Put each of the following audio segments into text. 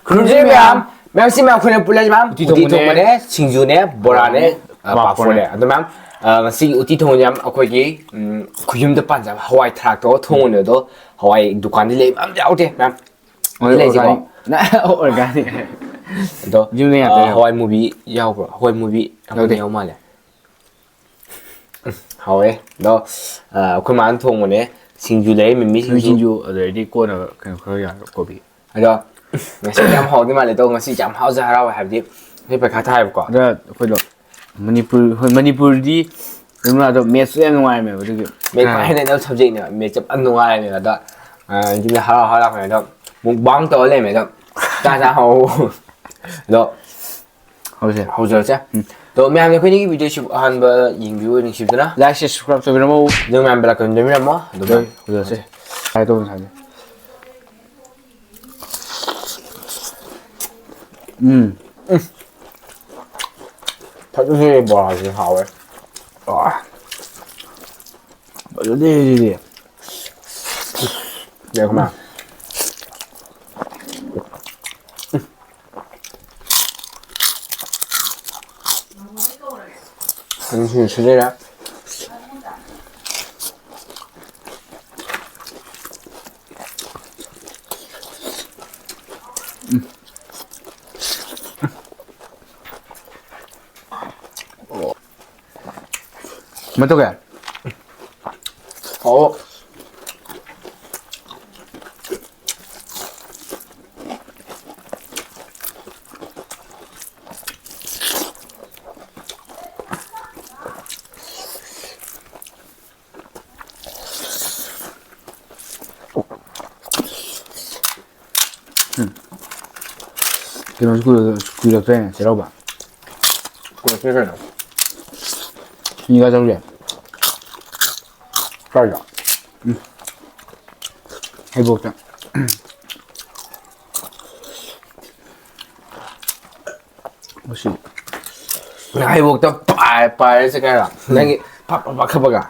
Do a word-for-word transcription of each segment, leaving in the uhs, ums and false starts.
ꯈꯨꯔꯨꯝꯖꯔꯤ ꯃꯌꯥꯝ꯫ ꯃꯌꯥꯝꯁꯤ ꯃꯌꯥꯝ ꯑꯩꯈꯣꯏꯅ ꯄꯨꯜꯂꯁꯤ ꯃꯌꯥꯝ꯫ ꯎꯇꯤ ꯎꯇꯤ ꯊꯣꯡꯕꯅꯦ꯫ ꯊꯣꯡꯕꯅꯦ, ꯁꯤꯡꯖꯨꯅꯦ, ꯕꯣꯔꯥꯅꯦ, ꯄꯥꯐꯣꯔꯅꯦ꯫ ꯑ, ꯄꯥꯐꯣꯔꯅꯦ꯫ ꯑꯗꯣ ꯃꯌꯥꯝ, ꯑ, ꯉꯁꯤꯒꯤ ꯎꯇꯤ ꯊꯣꯡꯕꯁꯦ ꯃꯌꯥꯝ ꯑꯩꯈꯣꯏꯒꯤ, ꯎꯝ, ꯈꯨꯌꯨꯝꯗ ꯄꯥꯟꯖꯕ ꯍꯋꯥꯏ ꯊꯔꯥꯛꯇꯣ ꯊꯣꯡꯕꯅꯦ꯫ ꯑꯗꯣ ꯍꯋꯥꯏ ꯗꯨꯀꯥꯟꯗꯤ ꯂꯩꯕ ꯑꯝꯇ ꯌꯥꯎꯗꯦ ꯃꯌꯥꯝ꯫ ꯑꯗꯨ ꯂꯩꯁꯤꯀꯣ? Organic꯫ Organic꯫ ꯑꯗꯣ, ꯌꯨꯝꯗ ꯉꯥꯛꯇ ꯑ, ꯌꯥꯎ-꯫ ꯍꯋꯥꯏ ꯃꯨꯕꯤ ꯌꯥꯎꯕ꯭ꯔꯣ? ꯍꯋꯥꯏ ꯃꯨꯕꯤ ꯌꯥꯎꯕ ꯌꯥꯎꯗꯦ꯫ ꯌꯥꯎ ꯃꯥꯜꯂꯦ꯫ ꯍꯥꯎꯋꯦ꯫ ꯑꯗꯣ, ꯑ, ꯑꯩꯈꯣꯏ ꯃꯥꯅ ꯊꯣꯡꯕꯅꯦ꯫ ꯁꯤꯡꯖꯨ ꯂꯩ, ꯃꯤꯃꯤ ꯁꯤꯡꯖꯨ꯫ ꯁꯤꯡꯖꯨ, ꯑꯗꯩꯗꯤ ꯀꯣꯟꯅ ꯀꯩꯅꯣ ꯈꯔ ꯌꯥꯔ ꯀꯣꯕꯤ꯫ ꯑꯗꯣ, ꯉꯁꯤꯗꯤ ꯌꯥꯝ ꯍꯥꯎꯗꯤ ꯃꯥꯜꯂꯦ꯫ ꯑꯗꯣ, ꯉꯁꯤ ꯌꯥꯝ ꯍꯥꯎꯖ ꯍꯔꯥꯎꯋꯦ, ꯍꯥꯏꯕꯗꯤ ꯑꯩꯈꯣꯏ ꯄꯩꯈꯥ ꯊꯥꯏꯕꯀꯣ꯫ ꯑꯗ ꯑꯩꯈꯣꯏꯗꯣ ꯃꯅꯤꯄꯨꯔ, ꯍꯣꯏ, ꯃꯅꯤꯄꯨꯔꯗꯤ ꯀꯩꯅꯣꯗꯣ maths ꯁꯨ ꯌꯥꯝ ꯅꯨꯡꯉꯥꯏꯔꯝꯃꯦꯕ, ꯑꯗꯨꯒꯤ꯫ Maths ꯑꯥ꯫ ꯈ꯭ꯋꯥꯏ ꯍꯩꯅꯗꯕ subject ꯅꯦꯕ꯫ Maths ꯁꯦ ꯌꯥꯝ ꯅꯨꯡꯉꯥꯏꯔꯝꯃꯦꯕ꯫ ꯑꯗꯣ, ꯑ, ꯌꯨꯝꯗ ꯍꯔꯥꯎ ꯍꯔꯥꯎ ꯂꯥꯛꯄꯅꯦ꯫ ꯑꯗꯣ, mukbang ꯇꯧꯔ ꯂꯩꯔꯝꯃꯦ꯫ ꯑꯗꯣ, ꯆꯥ ꯆꯥ ꯍꯧ-꯫ ꯑꯗꯣ, ꯍꯧꯁꯦ꯫ ꯍꯧꯖꯔꯁꯦ꯫ ꯎꯝ꯫ ꯑꯗꯣ ꯃꯌꯥꯝꯅ ꯑꯩꯈꯣꯏꯅꯤꯒꯤ video ꯁꯤ ꯑꯍꯥꯟꯕ ꯌꯦꯡꯕꯤꯌꯨ, ꯅꯨꯡꯁꯤꯕꯤꯗꯨꯅ꯫ Like, share, subscribe ꯇꯧꯕꯤꯔꯝꯃꯣ꯫ ꯑꯗꯨ ꯃꯌꯥꯝ bell icon ꯅꯝꯕꯤꯔꯝꯃꯣ꯫ ꯑꯗꯨꯒ ꯍꯣꯏ, ꯍꯧꯖꯔꯁꯦ꯫ ꯍꯥꯏ ꯇꯧꯕ ꯁꯥꯁꯦ꯫ ꯎꯝ꯫ ꯎꯝ꯫ ꯐꯖꯅ ꯕꯣꯔꯥꯁꯤ ꯍꯥꯎꯋꯦ꯫ ꯑꯥ꯫ ꯐꯖꯗꯦ ꯁꯤꯗꯤ꯫ ꯌꯥꯏ, ꯀꯃꯥꯏ? ꯑꯗꯨꯝ ꯁꯤꯡꯖꯨ ꯁꯨꯖꯩꯔꯥ? ꯀꯃꯥꯏ ꯇꯧꯒꯦ? ꯍꯥꯎ꯫ ꯎꯝ꯫ ꯀꯩꯅꯣꯁꯨ ꯀꯨꯏꯔꯛ-, ꯀꯨꯏꯔꯛꯇ꯭ꯔꯦꯅꯦ ꯆꯩꯔꯥꯎꯕ꯫ ꯀꯨꯏꯔꯛꯇ꯭ꯔꯦ ꯀꯩꯅꯣ꯫ ꯃꯤ ꯀꯥꯏ ꯆꯠꯂꯨꯒꯦ? ꯀꯥꯏꯗ? ꯎꯝ꯫ ꯍꯩꯕꯣꯛꯇ꯫ ꯃꯁꯤ꯫ ꯍꯩꯕꯣꯛꯇ ꯄꯥꯏ-, ꯄꯥꯏꯔ ꯆꯠꯀꯦ ꯍꯥꯏꯔꯣ? ꯅꯪꯒꯤ ꯐꯛ ꯐꯛ ꯐꯛ ꯈꯞꯄꯒ꯫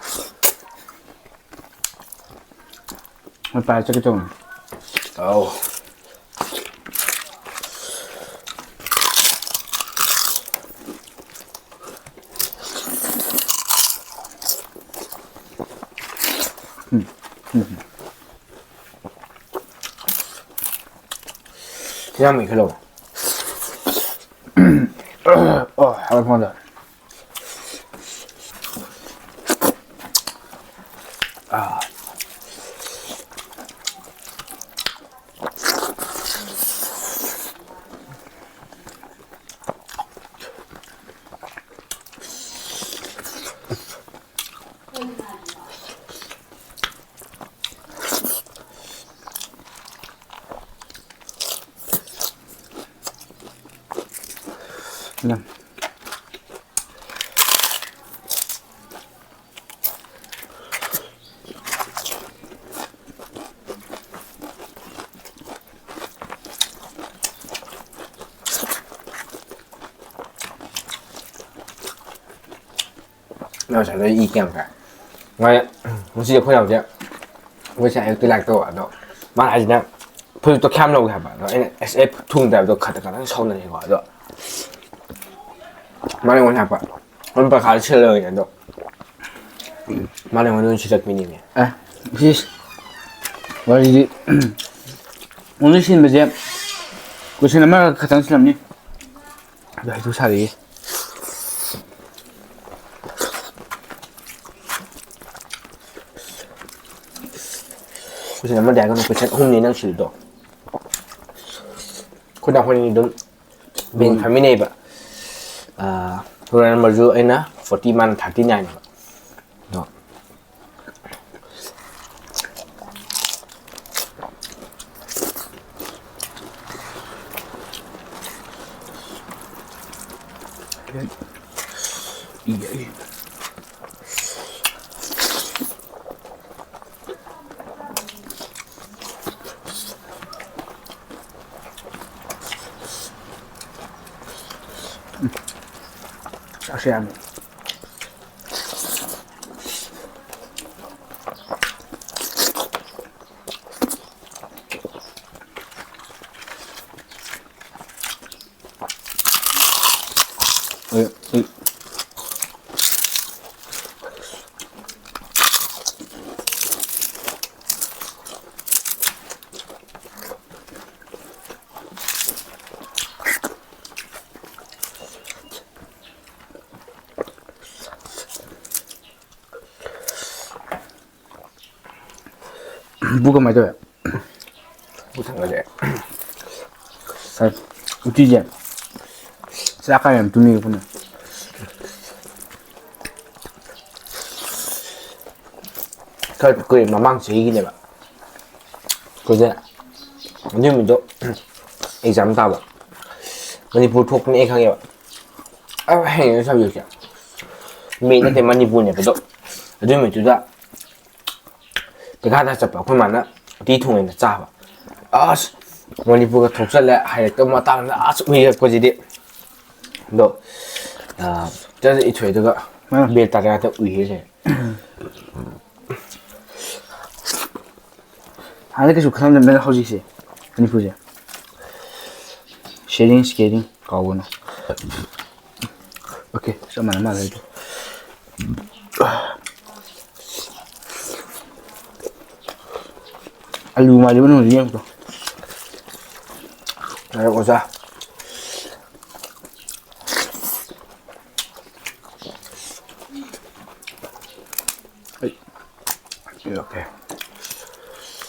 ꯃꯣꯏ ꯄꯥꯏꯔ ꯆꯠꯀꯦ ꯇꯧꯕꯅꯤ꯫ ꯑꯧ꯫ ꯎꯝ꯫ ꯎꯝ꯫ ꯈꯤꯇꯪ ꯃꯦꯠꯈꯠꯂꯣ꯫ ꯑꯣ, ꯍꯥꯎꯔꯦ ꯐꯣꯟꯗ꯫ ꯑꯥ꯫ ꯎꯝ꯫ ꯅꯪ ꯉꯁꯥꯏꯗꯩ ꯏ ꯀꯌꯥꯝ ꯀꯥꯏ? ꯉꯁꯥꯏ, ꯉꯁꯤ ꯑꯩꯈꯣꯏ ꯌꯥꯝꯁꯦ, ꯑꯩꯈꯣꯏꯁꯦ ꯑꯌꯨꯛꯇ ꯂꯥꯏꯔꯤꯛ ꯇꯧꯕ, ꯑꯗꯣ ꯃꯥꯅ ꯍꯥꯏꯁꯤꯅ ꯐꯨꯔꯤꯠꯇꯣ ꯈꯌꯥꯝ ꯂꯧꯒꯦ ꯍꯥꯏꯕ꯫ ꯑꯗꯣ ꯑꯩꯅ, "ꯑꯁ, ꯑꯩ ꯊꯨꯡꯗꯕꯗꯣ ꯈꯇ ꯈꯇꯪ ꯁꯧꯅꯔꯦꯀꯣ"꯫ ꯑꯗꯣ ꯃꯥꯅ ꯑꯩꯉꯣꯟꯗ ꯍꯥꯏꯔꯛꯄ, "ꯅꯪ ꯄꯩꯈꯥꯗ ꯁꯤꯜꯂꯔꯣꯏꯅꯦ"꯫ ꯑꯗꯣ ꯃꯥꯅ ꯑꯩꯉꯣꯟꯗ ꯑꯣꯏꯅ ꯁꯤꯜꯂꯛꯄꯤꯅꯦꯃꯤ꯫ ꯑꯦ, ꯁꯤꯁ꯫ ꯋꯥꯔꯤꯗꯤ, ꯑꯣꯟꯂꯤ ꯁꯤꯟꯕꯁꯦ ꯀꯣꯏꯁꯟ ꯑꯃꯈꯛꯇꯪ ꯁꯤꯜꯂꯝꯅꯤ꯫ ꯑꯗꯨ ꯍꯩꯊꯨ ꯁꯥꯔꯤꯌꯦ꯫ ꯀꯣꯏꯁꯟ ꯑꯃꯗ ꯍꯥꯏꯔꯒꯅ ꯀꯣꯏꯁꯟ ꯑꯍꯨꯝꯅꯤ ꯅꯪ ꯁꯤꯜꯂꯤꯗꯣ꯫ ꯑꯩꯈꯣꯏ ꯅꯥꯎꯄꯤꯅꯤ ꯑꯗꯨꯝ ꯕꯦꯟ ꯎꯝ꯫ ꯐꯝꯃꯤꯟꯅꯩꯕ꯫ ꯑꯥ, ꯔꯣꯜ ꯅꯝꯕꯔꯁꯨ ꯑꯩꯅ ꯐꯣꯔꯇꯤ, ꯃꯥꯅ ꯊꯥꯔꯇꯤ ꯅꯥꯏꯟꯅꯦꯕ꯫ ꯑꯗꯣ ꯆꯥꯛꯁꯦ ꯌꯥꯝ ꯑꯩ, ꯑꯩ ꯕꯨ ꯀꯃꯥꯏꯅ ꯇꯧꯋꯦ? ꯄꯨꯊꯪꯒꯁꯦ꯫ ꯁꯥꯏ, ꯎꯇꯤꯁꯦ ꯆꯥꯛ ꯈꯔ ꯌꯥꯝ ꯇꯨꯝꯅꯤꯡꯉꯦ ꯄꯨꯟꯅ꯫ ꯈꯔ ꯀꯨꯏꯔꯦ, ꯃꯃꯥꯡ ꯆꯍꯤꯒꯤꯅꯦꯕ꯫ ꯑꯩꯈꯣꯏꯁꯦ ꯑꯗꯨ ꯅꯨꯃꯤꯠꯇꯣ ꯑꯦꯛꯖꯥꯝ ꯇꯥꯕ꯫ ꯃꯅꯤꯄꯨꯔ ꯊꯣꯛꯄꯅꯦ ꯑꯩ ꯈꯪꯉꯦꯕ꯫ ꯑ, ꯍꯌꯦꯡ ꯁꯕꯖꯦꯛꯁꯦ ꯃꯦꯠ ꯅꯠꯇꯦ, ꯃꯅꯤꯄꯨꯔꯅꯦꯕ꯫ ꯑꯗꯣ ꯑꯗꯨ ꯅꯨꯃꯤꯠꯇꯨꯗ ꯄꯩꯈꯥꯗ ꯆꯠꯄ ꯑꯩꯈꯣꯏ ꯃꯥꯅ ꯎꯇꯤ ꯊꯣꯡꯉꯦꯅ ꯆꯥꯕ꯫ ꯑꯁ, ꯃꯅꯤꯄꯨꯔꯒ ꯊꯣꯛꯆꯜꯂꯦ ꯍꯥꯏꯔꯛꯇꯕ ꯃꯇꯥꯡꯗ ꯑꯁ ꯎꯏꯔꯛꯄꯁꯤꯗꯤ꯫ ꯑꯗꯣ, ꯑ, ꯆꯠꯂ ꯏꯊꯣꯏꯗꯨꯒ ꯎꯝ꯫ ꯕꯦꯜ ꯇꯥꯔꯦ ꯉꯥꯛꯇ ꯎꯏꯔꯦ꯫ ꯍꯥꯟꯅ ꯀꯩꯁꯨ ꯈꯜꯂꯝꯗꯕꯅꯤꯅ ꯍꯧꯖꯤꯛꯁꯦ ꯃꯅꯤꯄꯨꯔꯁꯦ sharing is caring ꯀꯥꯎꯒꯅꯨ꯫ Okay, ꯆꯞ ꯃꯥꯟꯅ ꯃꯥꯜꯂꯦ ꯑꯩꯗꯣ꯫ ꯑꯂꯨ ꯃꯥꯜꯂꯤꯕ ꯅꯪ ꯍꯧꯖꯤꯛ ꯌꯦꯡꯕꯗꯣ꯫ ꯉꯥꯏꯈꯣ, ꯑꯣꯖꯥ꯫ ꯑꯩ, okay꯫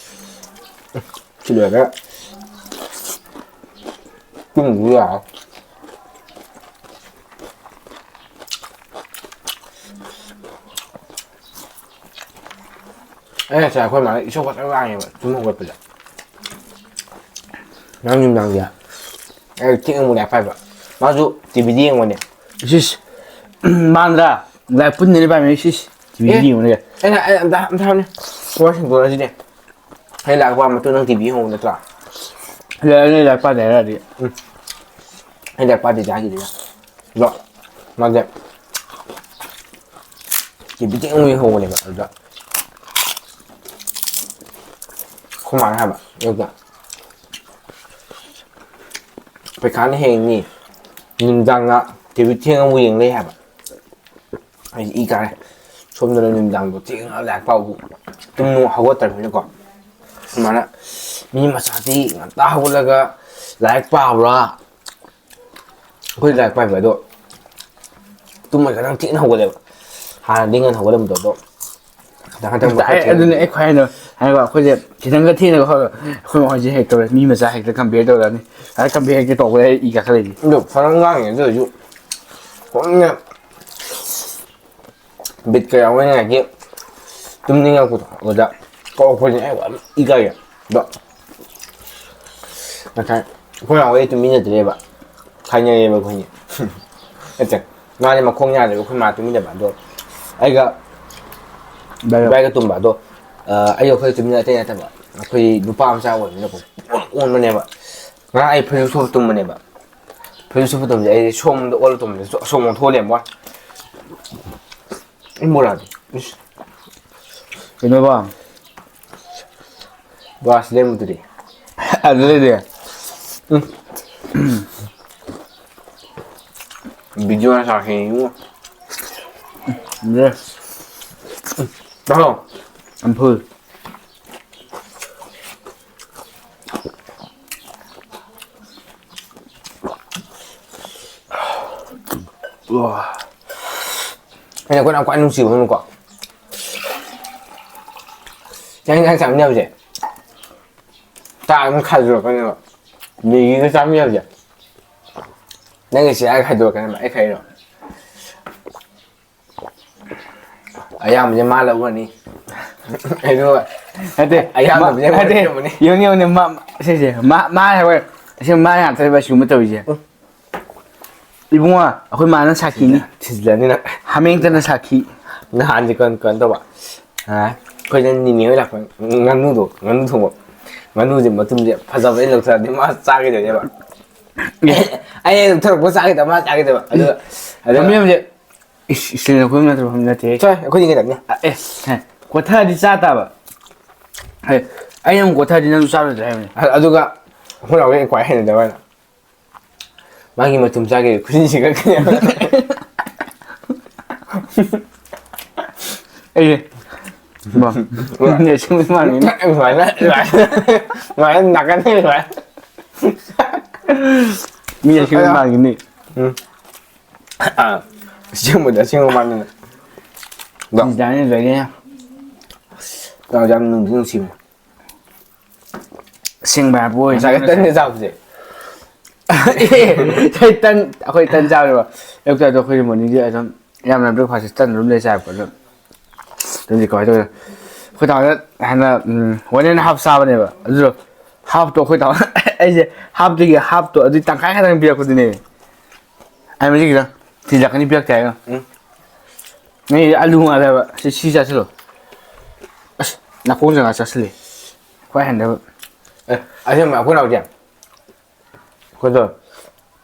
ꯁꯤ ꯂꯣꯏꯔꯒ ꯇꯨꯝꯃꯨ ꯌꯥꯔꯦ꯫ ꯑꯩ ꯉꯁꯥꯏ ꯑꯩꯈꯣꯏ ꯃꯥꯅ ꯏꯁꯧ ꯐꯖꯅ ꯂꯥꯡꯉꯦꯕ ꯇꯨꯝ ꯍꯧꯒꯠꯄꯗ꯫ ꯉꯔꯥꯡ ꯅꯨꯡꯗꯥꯡꯗꯤ ꯑꯩ ꯊꯦꯡꯅ ꯑꯃꯨꯛ ꯂꯥꯏꯔꯤꯛ ꯄꯥꯏꯕ꯫ ꯃꯥꯁꯨ ꯇꯤꯚꯤꯗꯤ ꯌꯦꯡꯕꯅꯦ꯫ ꯏꯁ, ꯏꯁ꯫ ꯃꯥꯟꯗ꯭ꯔꯥ? ꯂꯥꯏꯔꯤꯛ ꯄꯨꯟꯅꯅꯤ ꯄꯥꯏꯃꯤꯟꯅꯩ꯫ ꯏꯁ, ꯏꯁ꯫ ꯇꯤꯚꯤꯗꯤ ꯑꯦ, ꯌꯦꯡꯕꯅꯦ꯫ ꯑꯩꯅ, ꯑꯩ ꯑꯝꯇ, ꯑꯝꯇ ꯍꯥꯏꯕꯅꯦ꯫ ꯋꯥꯔꯤ ꯁꯥꯟꯗꯣꯛꯑꯁꯤꯅꯦ꯫ ꯑꯩ ꯂꯥꯏꯔꯤꯛ ꯄꯥꯕ ꯃꯇꯨꯡ ꯅꯪ ꯇꯤꯚꯤ ꯌꯦꯡꯍꯧꯕ ꯅꯠꯇ꯭ꯔꯥ? ꯂꯥꯏꯔꯤꯛ, ꯂꯥꯏꯔꯤꯛ ꯄꯥꯗꯦ ꯍꯥꯏꯔꯗꯤ꯫ ꯎꯝ꯫ ꯑꯩ ꯂꯥꯏꯔꯤꯛ ꯄꯥꯗꯦꯗꯤ ꯍꯥꯏꯈꯤꯗꯦꯗ꯫ ꯑꯗꯣ ꯃꯥꯁꯦ ꯇꯤ ꯚꯤ ꯊꯦꯡꯅ ꯌꯦꯡꯍꯧꯕꯅꯦꯕ꯫ ꯑꯗꯨꯗ ꯑꯩꯈꯣꯏ ꯃꯥꯅ ꯍꯥꯏꯕ, ꯑꯌꯨꯛꯇ, "ꯄꯩꯈꯥꯅ ꯍꯌꯦꯡꯅꯤ, ꯅꯨꯡꯗꯥꯡꯗ ꯇꯤ ꯚꯤ ꯊꯦꯡꯅ ꯑꯃꯨꯛ ꯌꯦꯡ ꯂꯩ" ꯍꯥꯏꯕ꯫ ꯑꯩꯁꯦ ꯏ ꯀꯥꯔꯦ꯫ ꯁꯣꯝꯗꯅ ꯅꯨꯃꯤꯗꯥꯡꯗꯣ ꯊꯦꯡꯅ ꯂꯥꯏꯔꯤꯛ ꯄꯥꯕꯕꯨ, ꯇꯨꯝ ꯍꯧꯒꯠꯇ꯭ꯔꯕꯅꯤꯅꯀꯣ꯫ ꯑꯗꯨꯃꯥꯏꯅ ꯃꯤ ꯃꯆꯥꯗꯤ ꯉꯟꯇꯥ ꯍꯧꯒꯠꯂꯒ ꯂꯥꯏꯔꯤꯛ ꯄꯥꯕ꯭ꯔꯥ? ꯑꯩꯈꯣꯏ ꯂꯥꯏꯔꯤꯛ ꯄꯥꯏꯕ ꯑꯗꯣ ꯇꯨꯝꯃꯒ ꯈꯤꯇꯪ ꯊꯦꯡꯅ ꯍꯧꯒꯠꯂꯦꯕ꯫ ꯍꯥꯟꯅꯗꯤ ꯉꯟꯅ ꯍꯧꯒꯠꯂꯝꯕꯗꯣ, ꯑꯗꯣ ꯈꯤꯇꯪ ꯈꯤꯇꯪ ꯇꯥꯛꯑꯦ꯫ ꯈꯔ ꯊꯦꯡꯅ ꯑꯗꯨꯅꯦ ꯑꯩ ꯈ꯭ꯋꯥꯏ ꯍꯥꯏꯅꯣ ꯍꯥꯏꯕ, ꯑꯩꯈꯣꯏꯁꯦ ꯈꯤꯇꯪꯒ ꯊꯦꯡꯅꯒ ꯍꯧꯒꯠ-, ꯑꯩꯈꯣꯏ ꯃꯥ ꯍꯣꯏꯁꯦ ꯍꯦꯛ ꯇꯧꯔꯦ, ꯃꯤ ꯃꯆꯥ ꯍꯦꯛꯇ ꯀꯝꯄꯤꯌꯔ ꯇꯧꯔꯛꯑꯅꯤ꯫ ꯑꯗ ꯀꯝꯄꯤꯌꯔ ꯍꯦꯛꯇ ꯇꯧꯕꯗ ꯑꯩ ꯏ ꯀꯥꯈꯠꯂꯛꯏꯅꯤ꯫ ꯑꯗꯣ ꯐꯖꯅ ꯉꯥꯡꯉꯦ꯫ ꯑꯗꯨ ꯑꯣꯏꯔꯁꯨ ꯁꯨꯝꯅ ꯕꯤꯠꯀ ꯌꯥꯎꯔꯣꯏꯅꯉꯥꯏꯒꯤ ꯇꯨꯝꯅꯤꯡꯉꯛꯄꯗꯣ ꯑꯗꯨꯗ ꯀꯧꯔꯛꯄꯅꯤꯅ ꯑꯩ ꯌꯥꯝ ꯏꯀꯥꯏꯌꯦ꯫ ꯑꯗꯣ ꯉꯁꯥꯏ ꯑꯩꯈꯣꯏ ꯅꯥꯎ ꯑꯩ ꯇꯨꯃꯤꯟꯅꯗ꯭ꯔꯦꯕ, ꯈꯥꯏꯅꯔꯦꯕ ꯑꯩꯈꯣꯏꯅꯤ꯫ ꯅꯠꯇꯦ, ꯃꯥꯗꯤ ꯃꯈꯣꯡ ꯌꯥꯗ꯭ꯔꯦꯕ, ꯑꯩꯈꯣꯏ ꯃꯥ ꯇꯨꯃꯤꯟꯅꯕ꯫ ꯑꯗꯣ ꯑꯩꯒ ꯏꯕꯥꯏꯒ ꯇꯨꯝꯕ꯫ ꯑꯗꯣ ꯑ, ꯑꯩꯒ ꯑꯩꯈꯣꯏ ꯇꯨꯃꯤꯟꯅ ꯑꯇꯩ ꯅꯠꯇꯕ, ꯑꯩꯈꯣꯏ ꯅꯨꯄꯥ ꯃꯆꯥ ꯑꯣꯏꯕꯅꯤꯅꯀꯣ, ꯄꯨꯡꯑꯣꯟ ꯑꯣꯟꯕꯅꯦꯕ꯫ ꯉꯔꯥꯡ ꯑꯩ ꯐꯩꯖꯨꯞ ꯁꯨꯞꯄ ꯇꯨꯝꯕꯅꯦꯕ꯫ ꯐꯩꯖꯨꯞ ꯁꯨꯞꯄ ꯇꯨꯝꯕꯁꯦ ꯑꯩ ꯁꯣꯝꯗ ꯑꯣꯜꯂ ꯇꯨꯝꯕꯁꯦ ꯑꯁꯣꯝ ꯑꯣꯟꯊꯣꯛꯑ ꯂꯩꯔꯝꯕ ꯋꯥꯅꯤ꯫ ꯏ ꯕꯣꯔꯥꯗꯤ꯫ ꯏꯁ꯫ ꯀꯩꯅꯣꯕ? ꯕꯣꯔꯥꯁꯤ ꯂꯩꯔꯝꯕꯗꯨꯗꯤ꯫ ꯑꯗꯨꯗꯩꯗꯤ? ꯎꯝ꯫ ꯚꯤꯗꯤꯑꯣ ꯁꯥꯈꯤꯅꯤ ꯏꯕꯨꯡꯉꯣ꯫ ꯌꯦꯁ꯫ ꯇꯥꯎ꯫ ꯑꯝꯐꯨꯜ꯫ ꯑꯩꯅ ꯑꯩꯈꯣꯏꯅ ꯈ꯭ꯋꯥꯏ ꯅꯨꯡꯁꯤꯕ ꯑꯃꯀꯣ, ꯆꯥꯛ ꯏꯟꯁꯥꯡ ꯆꯥꯃꯤꯟꯅꯕꯁꯦ, ꯆꯥꯛ ꯑꯗꯨꯝ ꯈꯥꯏꯗꯣꯔꯛꯀꯅꯦꯕ꯫ ꯃꯦꯒꯤꯒ ꯆꯥꯃꯤꯟꯅꯕꯁꯦ, ꯅꯪꯒꯤ ꯆꯦ ꯍꯥꯏꯔ ꯈꯥꯏꯗꯣꯔꯛꯀꯅꯦꯕ, ꯑꯩ ꯈꯥꯏꯔꯣ꯫ ꯑꯌꯥꯝꯕꯁꯦ ꯃꯥ ꯂꯧꯒꯅꯤ꯫ ꯑꯗꯨꯒ ꯅꯠꯇꯦ, ꯑꯌꯥꯝꯕꯁꯦ ꯃꯥ-, ꯅꯠꯇꯦ, ꯑꯩꯉꯣꯟꯗ ꯄꯤꯔꯝꯃꯅꯤ꯫ ꯌꯦꯡꯉꯨꯅꯦ, ꯌꯦꯡꯉꯨꯅꯦ, ꯃꯥ-, ꯁꯤꯁꯦ, ꯃꯥ-, ꯃꯥ ꯍꯥꯏꯕ, ꯑꯁꯤ ꯃꯥ ꯉꯥꯛꯇꯅꯦꯕ ꯁꯤꯒꯨꯝꯕ ꯇꯧꯔꯤꯁꯦ꯫ ꯎꯝ꯫ ꯏꯕꯨꯡꯉꯣ, ꯑꯩꯈꯣꯏ ꯃꯥꯅ ꯁꯥꯈꯤꯅꯤ꯫ ꯊꯤꯖꯤꯜꯂꯅꯤ ꯅꯪ꯫ ꯍꯥꯃꯦꯡꯇꯅ ꯁꯥꯈꯤ꯫ ꯅꯍꯥꯟꯁꯦ ꯀꯩꯅꯣ, ꯀꯩꯅꯣ ꯇꯧꯕ, ꯑ, ꯑꯩꯈꯣꯏꯗ ꯅꯤꯅꯦ ꯍꯣꯏ ꯂꯥꯛꯄ, ꯉꯥꯅꯨꯗꯣ, ꯉꯥꯅꯨ ꯊꯣꯡꯕ, ꯉꯥꯅꯨꯁꯦ ꯃꯇꯨꯝꯁꯦ ꯐꯖꯕ ꯑꯩꯅ ꯂꯧꯊꯔꯗꯤ ꯃꯥ ꯆꯥꯈꯤꯗꯣꯏꯅꯦꯕ꯫ ꯑꯩ ꯑꯗꯨꯝ ꯊꯣꯔꯛꯄ ꯆꯥꯈꯤꯗꯕ, ꯃꯥ ꯆꯥꯈꯤꯗꯕ꯫ ꯑꯗꯨꯒ, ꯑꯗꯨꯒ ꯐꯝꯃꯤꯕꯁꯦ, ꯏꯁ, ꯏꯁ, ꯑꯩꯈꯣꯏ ꯅꯠꯇ꯭ꯔꯣ? ꯐꯝꯃꯤ ꯅꯠꯇꯦ꯫ ꯁꯣꯏ, ꯑꯩꯈꯣꯏꯅꯤ ꯈꯛꯇꯪꯅꯦ꯫ ꯑ, ꯑꯦ, ꯍꯦ, ꯀꯣꯊꯔꯗꯤ ꯆꯥ ꯇꯥꯕ꯫ ꯍꯦ, ꯑꯩꯅ ꯑꯃꯨꯛ ꯀꯣꯊꯔꯗꯤ ꯅꯪꯁꯨ ꯆꯥꯔꯣꯏꯗ꯭ꯔꯥ ꯍꯥꯏꯕꯅꯤ꯫ ꯑ-, ꯑꯗꯨꯒ ꯑꯩꯈꯣꯏ ꯅꯥꯎꯒꯤ ꯈ꯭ꯋꯥꯏ ꯍꯩꯅꯗꯕ ꯍꯥꯏꯅ ꯃꯥꯒꯤ ꯃꯇꯨꯝ ꯆꯥꯈꯤꯕ ꯈꯨꯖꯤꯟꯁꯤ ꯈꯛꯇꯅꯦ꯫ ꯑꯩꯁꯦ, ꯕꯣ, ꯃꯤ ꯑꯁꯦꯡꯕ ꯃꯥꯟꯒꯅꯤ꯫ ꯁꯨꯃꯥꯏꯅ, ꯁꯨꯃꯥꯏꯅ, ꯁꯨꯃꯥꯏꯅ ꯅꯥꯀꯟꯗ ꯁꯨꯃꯥꯏꯅ꯫ ꯃꯤ ꯑꯁꯦꯡꯕ ꯃꯥꯟꯒꯅꯤ꯫ ꯎꯝ꯫ ꯑꯥ, ꯑꯁꯦꯡꯕꯗ ꯑꯁꯦꯡꯕ ꯃꯥꯟꯗꯅ꯫ ꯑꯗꯣ ꯗꯤꯖꯥꯏꯟ ꯂꯣꯏꯔꯦ꯫ ꯌꯥꯝ ꯅꯨꯡꯗꯤ ꯅꯨꯡꯁꯤꯕꯅꯦ꯫ ꯑꯁꯦꯡꯕ ꯍꯥꯏꯕ ꯑꯣꯏ꯫ ꯉꯁꯥꯏꯒꯤ ꯇꯟꯒ ꯆꯥꯕꯁꯦ꯫ ꯑꯦ, ꯇꯟ, ꯑꯩꯈꯣꯏ ꯇꯟ ꯆꯥꯕꯅꯦꯕ꯫ ꯑꯌꯨꯛꯇ ꯑꯗꯣ ꯑꯩꯈꯣꯏ ꯃꯣꯔꯅꯤꯡꯒꯤ ꯑꯗꯨꯝ ꯌꯥꯝꯅ breakfast ꯇꯟ ꯑꯗꯨꯝ ꯂꯩ ꯆꯥꯏꯕꯀꯣ꯫ ꯑꯗꯣ ꯑꯗꯨꯗꯤ ꯀꯃꯥꯏꯅ ꯇꯧꯋꯤ? ꯑꯩꯈꯣꯏ ꯇꯥꯃꯣꯅ ꯍꯥꯟꯅ, ꯎꯝ, one and half ꯆꯥꯕꯅꯦꯕ꯫ ꯑꯗꯨꯗꯣ halfꯇꯣ ꯑꯩꯈꯣꯏ ꯇꯥꯃꯣ, ꯑꯩꯁꯦ halfꯇꯨꯒꯤ halfꯇꯣ ꯑꯗꯨꯗꯤ ꯇꯪꯈꯥꯏ ꯈꯛꯇꯪ ꯄꯤꯔꯛꯄꯗꯨꯅꯦ꯫ ꯑꯩ ꯃꯁꯤ ꯈꯤꯇꯪ ꯊꯤꯜꯂꯛꯀꯅꯤ, ꯄꯤꯔꯛꯇꯦ ꯍꯥꯏꯒ꯫ ꯎꯝ꯫ ꯅꯪꯒꯤꯗꯤ ꯑꯂꯨ ꯉꯥꯜꯂꯦ ꯍꯥꯏꯕ꯫ ꯁꯤ, ꯁꯤ ꯆꯥꯁꯤꯜꯂꯣ꯫ ꯑꯁ, ꯅꯥꯀꯣꯡ ꯖꯒꯥ ꯆꯥꯁꯤꯜꯂꯦ꯫ ꯈ꯭ꯋꯥꯏ ꯍꯟꯊꯕ꯫ ꯑꯦ, ꯑꯁꯦꯡꯕ ꯑꯩꯈꯣꯏ ꯅꯥꯎꯁꯦ꯫ ꯑꯩꯈꯣꯏꯗꯣ,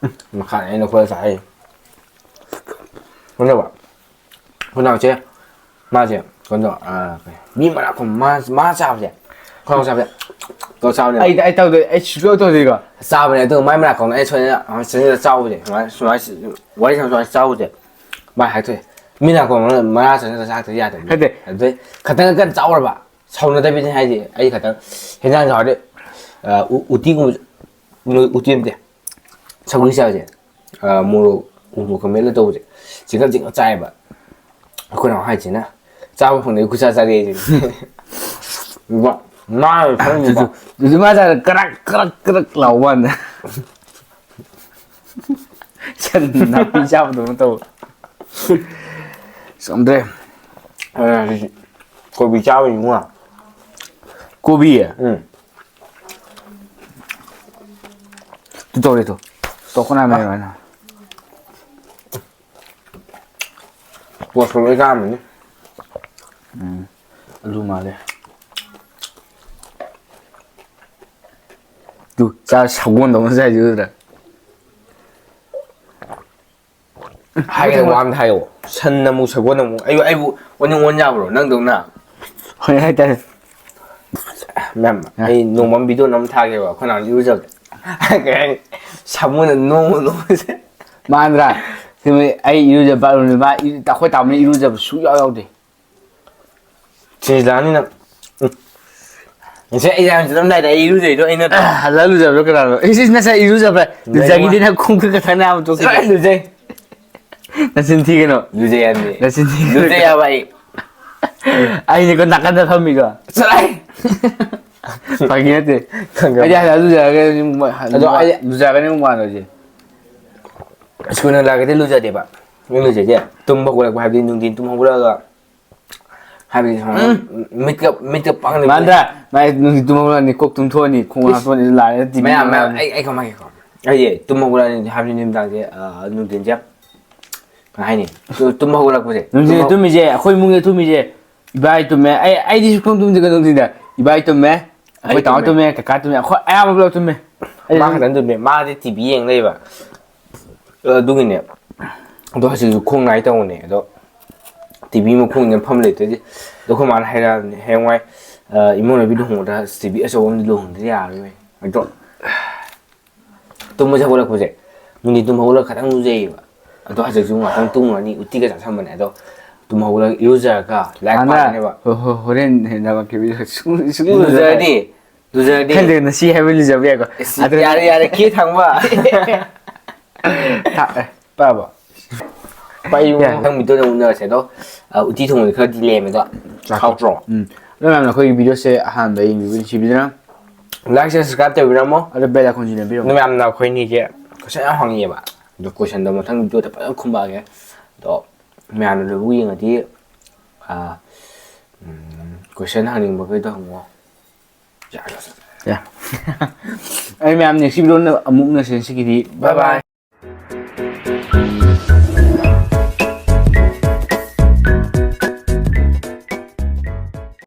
ꯎꯝ, ꯃꯈꯥꯗ ꯑꯩꯅ ꯈꯣꯏ ꯆꯥꯏ꯫ ꯈꯪꯗꯕ? ꯑꯩꯈꯣꯏ ꯅꯥꯎꯁꯦ, ꯃꯥꯁꯦ, ꯀꯩꯅꯣ, ꯑ, ꯀꯩ, ꯃꯤ ꯃꯔꯛ ꯈꯨꯝ-, ꯃꯥ, ꯃꯥ ꯆꯥꯕꯁꯦ, ꯑꯩꯈꯣꯏ ꯅꯥꯎ ꯆꯥꯕꯁꯦ, ꯀꯩꯅꯣ ꯆꯥꯕꯅꯦꯕ꯫ ꯑꯩ, ꯑꯩ ꯇꯧꯗꯣꯏ, ꯑꯩ ꯁꯨꯡꯇꯧ ꯇꯧꯗꯣꯏꯀꯣ꯫ ꯆꯥꯕꯅꯦ, ꯑꯗꯨꯒ ꯃꯥꯏ ꯃꯅꯥꯛ ꯈꯨꯝꯅ ꯑꯩ ꯁꯣꯏꯗꯅ, ꯑ, ꯁꯣꯏꯗꯅ ꯆꯥꯎꯕꯁꯦ, ꯁꯨꯃꯥꯏꯅ, ꯁꯨꯃꯥꯏꯅ, ꯋꯥꯔꯤ ꯁꯥꯟꯅ ꯁꯨꯃꯥꯏꯅ ꯆꯥꯎꯕꯁꯦ, ꯃꯥ ꯍꯥꯏꯔꯛꯇꯣꯏꯅꯦ꯫ ꯃꯤ ꯅꯥꯀꯣꯡ ꯃꯔꯥ ꯆꯪꯁꯤꯜꯂ ꯆꯥꯛꯇ ꯌꯥꯗꯕꯅꯤ꯫ ꯅꯠꯇꯦ꯫ ꯑꯗꯨꯗꯩ ꯈꯇꯪ ꯀꯟꯅ ꯆꯥꯎꯔꯕ, ꯁꯥꯎꯅꯗꯕꯤꯗꯅꯦ ꯍꯥꯏꯁꯦ꯫ ꯑꯩ ꯈꯇꯪ ꯍꯦꯟꯖꯥꯡ ꯆꯥꯎꯔꯗꯤ, ꯑ, ꯎ-, ꯎꯇꯤꯒꯨꯝꯕ, ꯅꯣꯏ ꯎꯇꯤ ꯅꯠꯇꯦ, ꯁꯧꯒ꯭ꯔꯤ ꯆꯥꯕꯁꯦ, ꯑ, ꯃꯣꯔꯣꯛ, ꯎ ꯃꯣꯔꯣꯛꯀ ꯃꯦꯠꯂ ꯇꯧꯕꯁꯦ, ꯆꯤꯡꯒꯠ ꯆꯤꯡꯒꯠ ꯆꯥꯏꯌꯦꯕ꯫ ꯑꯩꯈꯣꯏ ꯅꯥꯎ ꯍꯥꯏꯁꯤꯅ, "ꯆꯥꯕ ꯐꯪꯗꯕ ꯈꯨꯠꯆꯥ ꯆꯥꯔꯛꯑꯦ" ꯁꯤꯅꯤ꯫ ꯃꯥ, ꯃꯥ ꯈꯪꯉꯤꯀꯣ꯫ ꯑꯗꯨ, ꯑꯗꯨ ꯃꯥ ꯆꯥꯔ ꯀ꯭ꯔꯛ, ꯀ꯭ꯔꯛ, ꯀ꯭ꯔꯛ ꯂꯥꯎꯕ ꯋꯥꯅꯤ꯫ ꯁꯟ ꯅꯥꯄꯤ ꯆꯥꯕꯗꯧꯅ ꯇꯧ꯫ ꯆꯝꯗ꯭ꯔꯦ꯫ ꯑ, ꯀꯣꯕꯤ ꯆꯥꯕ ꯏꯕꯨꯡꯉꯣ꯫ ꯀꯣꯕꯤ? ꯎꯝ꯫ ꯇꯨ ꯇꯧꯔꯦ ꯇꯨ꯫ ꯇꯣꯛꯈꯣꯅ ꯃꯦ ꯋꯥꯅ꯫ ꯄꯣꯠꯁꯨ ꯂꯣꯏ ꯆꯥꯔꯝꯃꯅꯤ꯫ ꯎꯝ꯫ ꯑꯂꯨ ꯃꯥꯜꯂꯦ꯫ ꯇꯨ, ꯆꯥ ꯁꯒꯣꯜꯗꯧꯅ ꯆꯥꯏꯁꯤ ꯎꯗ꯭ꯔꯥ? ꯍꯥꯏꯒꯦ ꯋꯥ ꯑꯝꯗ ꯍꯥꯏꯌꯣ꯫ ꯁꯟꯅ ꯑꯃꯨꯛ ꯁꯒꯣꯜꯅ ꯑꯃꯨꯛ ꯑꯩꯕꯨ ꯑꯩꯕꯨ ꯑꯣꯟꯅꯤꯡ ꯑꯣꯟ ꯌꯥꯕ꯭ꯔꯣ ꯅꯪꯗꯧꯅ? ꯍꯣꯏ ꯍꯥꯏꯇꯥꯔꯦ꯫ ꯃꯦꯝ, ꯑꯩ ꯅꯣꯡꯃ ꯚꯤꯗꯤꯑꯣ ꯅꯝ ꯊꯥꯒꯦꯕ ꯑꯩꯈꯣꯏ ꯅꯍꯥꯟ ꯏꯔꯨꯖꯕꯗ꯫ ꯀꯩ ꯍꯥꯏꯅꯤ? ꯁꯥꯃꯨꯅ ꯅꯣꯡꯃ ꯅꯣꯡꯃꯁꯦ꯫ ꯃꯥꯟꯗ꯭ꯔꯥ? ꯁꯤꯃ ꯑꯩ ꯏꯔꯨꯖꯕ ꯕꯥꯠꯔꯨꯝꯗ ꯃꯥ ꯏꯔꯨ-, ꯑꯩꯈꯣꯏ ꯇꯥꯃꯣꯅ ꯏꯔꯨꯖꯕ ꯁꯨꯡꯌꯥꯎ ꯌꯥꯎꯗꯦ꯫ ꯆꯦꯟꯖꯂꯥꯅꯤꯅ꯫ ꯎꯝ꯫ ꯉꯁꯥꯏ ꯑꯦꯛꯖꯥꯝ ꯆꯠꯂꯝꯗꯥꯏꯗ ꯑꯩ ꯏꯔꯨꯖꯩꯗꯣ ꯑꯩ ꯅꯠꯇ꯭ꯔꯣ? ꯍꯜꯂ ꯂꯨꯖꯕ꯭ꯔꯣ ꯀꯅꯥꯅꯣ? ꯏꯁ ꯏꯁ ꯅꯁꯥ ꯏꯔꯨꯖꯕ꯭ꯔꯥ? ꯂꯨꯖꯩ ꯂꯨꯖꯒꯤꯗꯤ ꯃꯥ꯫ ꯅꯪ ꯈꯣꯡ ꯈꯨꯠ ꯈꯛꯇꯅꯦ ꯑꯃ ꯆꯠꯂꯣꯍꯦ ꯇꯣꯛꯈꯤꯗꯦ꯫ ꯂꯨꯖꯩ꯫ ꯅꯆꯤꯟ ꯊꯤꯒꯅꯣ꯫ ꯂꯨꯖꯩ ꯍꯥꯏꯕꯅꯤ꯫ ꯅꯆꯤꯟ ꯊꯤꯒꯅꯣ꯫ ꯂꯨꯖꯩ ꯍꯥꯏꯕ ꯑꯩ꯫ ꯑꯩꯅꯦꯀꯣ ꯅꯥꯀꯟꯗ ꯐꯝꯃꯤꯗꯣ꯫ ꯆꯠꯂꯣꯍꯦ꯫ ꯐꯥꯒꯤ ꯅꯠꯇꯦ꯫ ꯈꯪꯉꯕ? ꯑꯩꯗꯤ ꯍꯜꯂ ꯂꯨꯖꯔꯒ ꯌꯨꯝ-, ꯑꯗꯣ ꯑꯩ ꯂꯨꯖꯔꯒꯅ ꯌꯨꯝ ꯃꯥꯟꯗꯣꯏꯁꯦ꯫ ꯁ꯭ꯀꯨꯜ ꯍꯜꯂꯛꯑꯒꯗꯤ ꯂꯨꯖꯗꯦꯕ꯫ ꯌꯨꯝ ꯂꯨꯖꯩꯁꯦ ꯇꯨꯝꯕ ꯍꯧꯒꯠꯂꯛꯄ ꯍꯥꯏꯕꯗꯤ ꯅꯨꯡꯊꯤꯟ ꯇꯨꯝ ꯍꯧꯒꯠꯂꯛꯑꯒ ꯍꯥꯏꯕꯗꯤ ꯁꯨꯃꯥꯏꯅ ꯎꯝ꯫ ꯃꯤꯠꯀ ꯃꯤꯠꯀ ꯄꯥꯡꯂꯤꯕ ꯃꯥꯟꯗ꯭ꯔꯥ? ꯃꯥꯏ ꯅꯨꯡꯊꯤꯟ ꯇꯨꯝ ꯍꯧꯒꯠꯂꯛꯑꯅꯤ, ꯀꯣꯛ ꯇꯨꯝꯊꯣꯛꯑꯅꯤ, ꯈꯣꯡ ꯏꯁ꯫ ꯍꯥꯝꯇꯣꯛꯑꯅꯤ, ꯂꯥꯛꯑꯦ ꯇꯤ ꯚꯤ ꯃꯌꯥꯝ ꯃꯌꯥꯝ ꯌꯦꯡꯉꯅꯤ꯫ ꯑꯩ ꯑꯩ ꯀꯃꯥꯏ ꯀꯣ ꯑꯩꯁꯦ ꯇꯨꯝ ꯍꯧꯒꯠꯂꯛꯑꯅꯤ ꯍꯥꯏꯕꯗꯤ ꯅꯨꯃꯤꯗꯥꯡꯁꯦ ꯑꯥ, ꯅꯨꯡꯊꯤꯟꯁꯦ ꯀꯩ ꯍꯥꯏꯅꯤ? ꯇꯨ- ꯇꯨꯝ ꯍꯧꯒꯠꯂꯛꯄꯁꯦ ꯅꯨꯡꯊꯤꯟ ꯇꯨꯝ ꯍꯧ- ꯇꯨꯝꯃꯤꯁꯦ ꯑꯩꯈꯣꯏ ꯏꯃꯨꯡꯗ ꯇꯨꯝꯃꯤꯁꯦ ꯏꯕꯥꯏ ꯇꯨꯝꯃꯦ꯫ ꯑꯩ ꯑꯩꯗꯤ ꯁꯨꯡꯇꯨꯝ ꯇꯨꯝꯗꯦ ꯅꯨꯡꯊꯤꯟꯗ꯫ ꯏꯕꯥꯏ ꯇꯨꯝꯃꯦ, ꯑꯩꯈꯣꯏ ꯑꯩ ꯇꯥꯃꯣ ꯇꯨꯝꯃꯦ꯫ ꯇꯨꯝꯃꯦ, ꯀꯀꯥ ꯇꯨꯝꯃꯦ, ꯑꯩꯈꯣꯏ ꯑꯌꯥꯝꯕ ꯄꯨꯂꯞ ꯇꯨꯝꯃꯦ꯫ ꯑꯩ ꯃꯥ ꯑꯗꯨꯝ ꯈꯛꯇꯪ ꯇꯨꯝꯃꯦ꯫ ꯃꯥꯗꯤ ꯇꯤ ꯚꯤ ꯌꯦꯡ ꯂꯩꯕ꯫ ꯑꯗꯨꯒꯤꯅꯦ꯫ ꯑꯗꯣ ꯍꯧꯖꯤꯛꯁꯨ ꯈꯣꯡ ꯅꯥꯏ ꯇꯧꯕꯅꯦ꯫ ꯑꯗꯣ ꯇꯤ ꯚꯤ ꯃꯈꯣꯡꯁꯤꯅ ꯐꯝ ꯂꯩꯇ꯭ꯔꯗꯤ꯫ ꯑꯗꯣ ꯑꯩꯈꯣꯏ ꯃꯥꯅ ꯍꯥꯏꯔꯛꯑꯕꯅꯦ, "ꯍꯌꯦꯡꯋꯥꯏ, ꯑ, ꯏꯃꯧ ꯅꯨꯄꯤ ꯂꯨꯍꯣꯡꯕꯗ ꯇꯤ ꯚꯤ ꯑꯆꯧꯕ ꯑꯃꯗꯤ ꯂꯨꯍꯣꯡꯗ ꯌꯥꯔꯔꯣꯏ." ꯑꯗꯣ ꯇꯨꯝꯕꯁꯦ ꯍꯧꯒꯠꯂꯛꯄꯁꯦ, ꯅꯨꯡꯊꯤꯟ ꯇꯨꯝꯕ ꯍꯧꯒꯠꯂꯒ ꯈꯤꯇꯪ ꯂꯨꯖꯩꯌꯦꯕ꯫ ꯑꯗꯣ ꯍꯧꯖꯤꯛꯁꯨ ꯉꯥꯛꯇꯪ ꯇꯨꯝꯃꯨꯔꯅꯤ, ꯎꯇꯤꯒ ꯆꯥꯁꯟꯕꯅꯦ꯫ ꯑꯗꯣ ꯇꯨꯝ ꯍꯧꯒꯠꯂꯒ ꯏꯔꯨꯖꯔꯒ ꯂꯥꯏꯔꯤꯛ ꯄꯥꯒꯅꯦꯕ꯫ ꯍꯣ-, ꯍꯣ-, ꯍꯣꯔꯦꯟ ꯍꯦꯟꯅ ꯀꯩꯅꯣ ꯁꯨꯝ-, ꯁꯨꯝ ꯂꯨꯖꯔꯗꯤ, ꯂꯨꯖꯔꯗꯤ꯫ ꯈꯪꯗꯦ, ꯉꯁꯤ ꯍꯥꯏꯕ ꯂꯨꯖꯕ ꯌꯥꯏꯀꯣ꯫ ꯑꯁ, ꯑꯗꯨ ꯌꯥꯔꯦ, ꯌꯥꯔꯦ, ꯀꯦ ꯊꯥꯡꯕ꯫ ꯊꯥ-, ꯑꯦ, ꯄꯥꯕ꯫ ꯄꯥꯏꯌꯨ, ꯌꯥꯔꯦ꯫ ꯃꯊꯪ ꯚꯤꯗꯤꯑꯣꯗ ꯎꯅꯔꯁꯦ꯫ ꯑꯗꯣ, ꯑ, ꯎꯇꯤ ꯊꯣꯡꯕꯗꯤ ꯈꯔꯗꯤ ꯂꯦꯝꯃꯦ ꯑꯗꯣ꯫ ꯆꯥꯛ-, ꯍꯥꯎꯇ꯭ꯔꯣ? ꯎꯝ꯫ ꯑꯗꯣ ꯃꯌꯥꯝꯅ ꯑꯩꯈꯣꯏꯒꯤ ꯚꯤꯗꯤꯑꯣꯁꯦ ꯑꯍꯥꯟꯕ ꯌꯦꯡꯕꯤꯕ ꯅꯨꯡꯁꯤꯕꯤꯗꯨꯅ like, share, subscribe ꯇꯧꯕꯤꯔꯝꯃꯣ꯫ ꯑꯗꯣ bell icon ꯁꯤꯅ ꯕꯤꯔꯝꯃꯣ꯫ ꯑꯗꯣ ꯃꯌꯥꯝꯅ ꯑꯩꯈꯣꯏꯅꯤꯁꯦ question ꯌꯥꯝ ꯍꯪꯉꯤꯑꯕ꯫ ꯑꯗꯣ questionꯗꯣ ꯃꯊꯪ ꯚꯤꯗꯤꯑꯣꯗ ꯐꯖꯅ ꯈꯨꯝꯃꯛꯑꯒꯦ꯫ ꯑꯗꯣ ꯃꯌꯥꯝꯅ ꯂꯣꯏꯕꯨ ꯌꯦꯡꯉꯗꯤ, ꯑ, ꯎꯝ, question ꯍꯪꯅꯤꯡꯕꯈꯩꯗꯣ ꯍꯪꯉꯣ꯫ ꯌꯥ, ꯌꯥ, ꯌꯥ꯫ ꯌꯥ꯫ ꯑꯩ ꯃꯌꯥꯝ next ꯚꯤꯗꯤꯑꯣꯗ ꯑꯃꯨꯛ ꯎꯅꯁꯦ꯫ ꯉꯁꯤꯒꯤꯗꯤ bye bye꯫